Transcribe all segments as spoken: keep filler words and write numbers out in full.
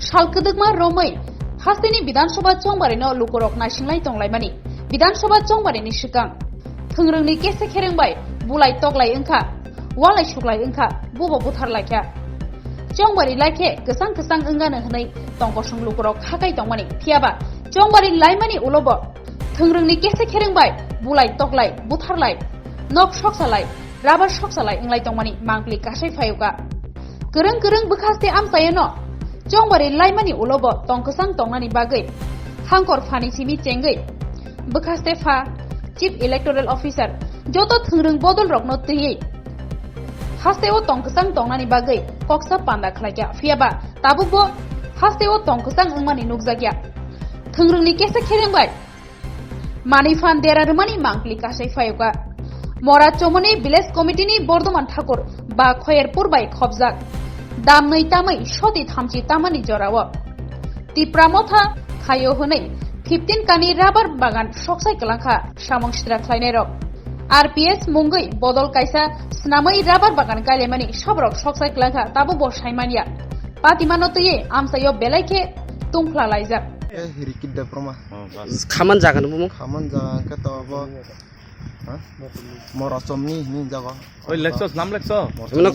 Sal kwdwkma romwi hasteni Bidhan Sabha chongbarino lukurok naisinglai tonglaimani. Bidhan Sabha chongbarini swkang thwngrwngni kesa khereng bai bulai toklai wngkha, walai suklai wngkha, bubo butharlaikha. Chongbari laikhe kwchang kwchang wngano hwnwi tongkosong lukurok hakai tongmani. Phiyaba chongbari laimani ulobo thwngrwngni kesa khereng bai bulai toklai, butharlai, nok soksalai, rubber soksalai wnglai tongmani mangpli kasai phayuka. Kwrwng kwrwng bwkhaste amchaiono chongbari laimani ulobo tongkwchang tongnani bagwi hangkor phani simi chengwi bwkhaste pha Chief Electoral Officer joto thwngrwng bodolrokno twiwi hasteo tongkwchang tongnani bagwi koksa panda khlaikha, phiyaba tabukbo hasteo tongkwchang wngmani nukjakya. Thwngrwngni kesa khereng bai manwi phan dera rwmani mangpli kasai phayuka. Mora Chomoni Village Committee ni Bordoman Thakur ba Khoyerpur bai khopjak. Damnwi tamwi soti thamchi tamani jorao Tipra Motha khaio hwnwi fifteen kani rubber bagan soksai kwlangkha samung sitra khlainairok. R P S mungwi bodol kaisa snamwi rubber bagan kailaimani saborok soksai kwlangkha, tabukbo saimanya. Patimano twiwi amchaio belai khe tungphla laijak. Eh, Rikit Debbarma. Khaman jaga ni bumung? Khaman jaga hwnkhe to abo, ha? Morachomni hini jaga. Oi, lekso, nam lekso. Mano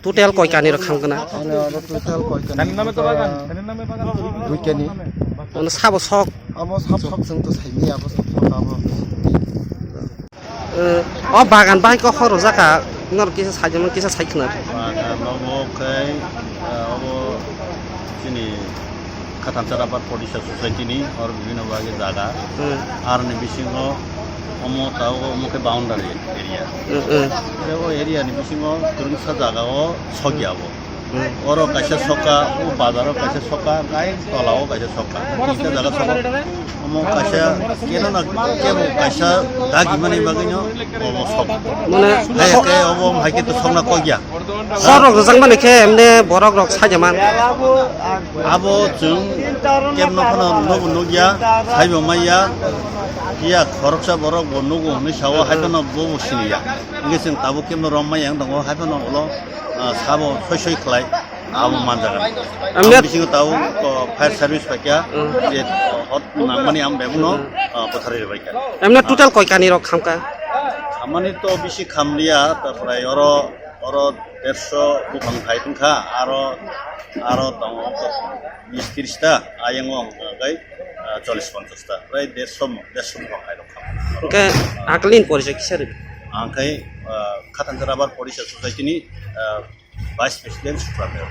total koi kani rok kham kana? Ano abo total koi kani. Kani name to bagan, kani name bagan. Dui kani. Mano sabo sok. Abo sab sok jeng to saini abo sab sok abo. Eh, o bagan bai kok horo jaka, nor kisa sai, kisa sai khna. Bagan obo khe, eh, obo chini Khathansa Rubber Producer Society ni or bibhinno bagi jaga. Hmm. Ar ni bisingo omo ta omo khe boundary area. Hmm, hmm. Ere o area ni bisingo kwrwngsa jaga o sokya bo. Hmm. Oro kaisa soka, o bazaro kaisa soka, gai tolao kaisa soka. Tinta jaga soka. Omo kaisa, keno na, kebo kaisa dagi mani bagwino omo soka. Mane hai ke obo hai ke to sokna kogya. Horok rwjak mani khe emne borok rok saja man. Abo chwng kebno phano nobo nukya, saibo maya. Iya khoroksa borok bo nugo hwnwi sao, hai phano bobo siniya. Hingke chwng tabuk kebno rom maya wng tongo, hai phano ulo, ah, sabo soi soi khlai abo manjagan. Amya- Ang bisingo tabuk, oh, fire service paikya, hmm, je, oh, hot nangmani ang bebakno, hmm, ah, bwtharwi rwbaikha. Emne total koi kani rok khamkha? Khamani to bisi khamliya, tarpore oro, oro dersho buphang thai tongkha, aro, aro tongo bis tris ta, ayango ang kai, ah, chollish ponchash ta, prai dersho, dersho buphang thai rok khamkha. Hingke akalni porichoi kisa rw? Ang kai, ah, Khathansa Rubber Producer Society ni, ah, Vice President Supreme.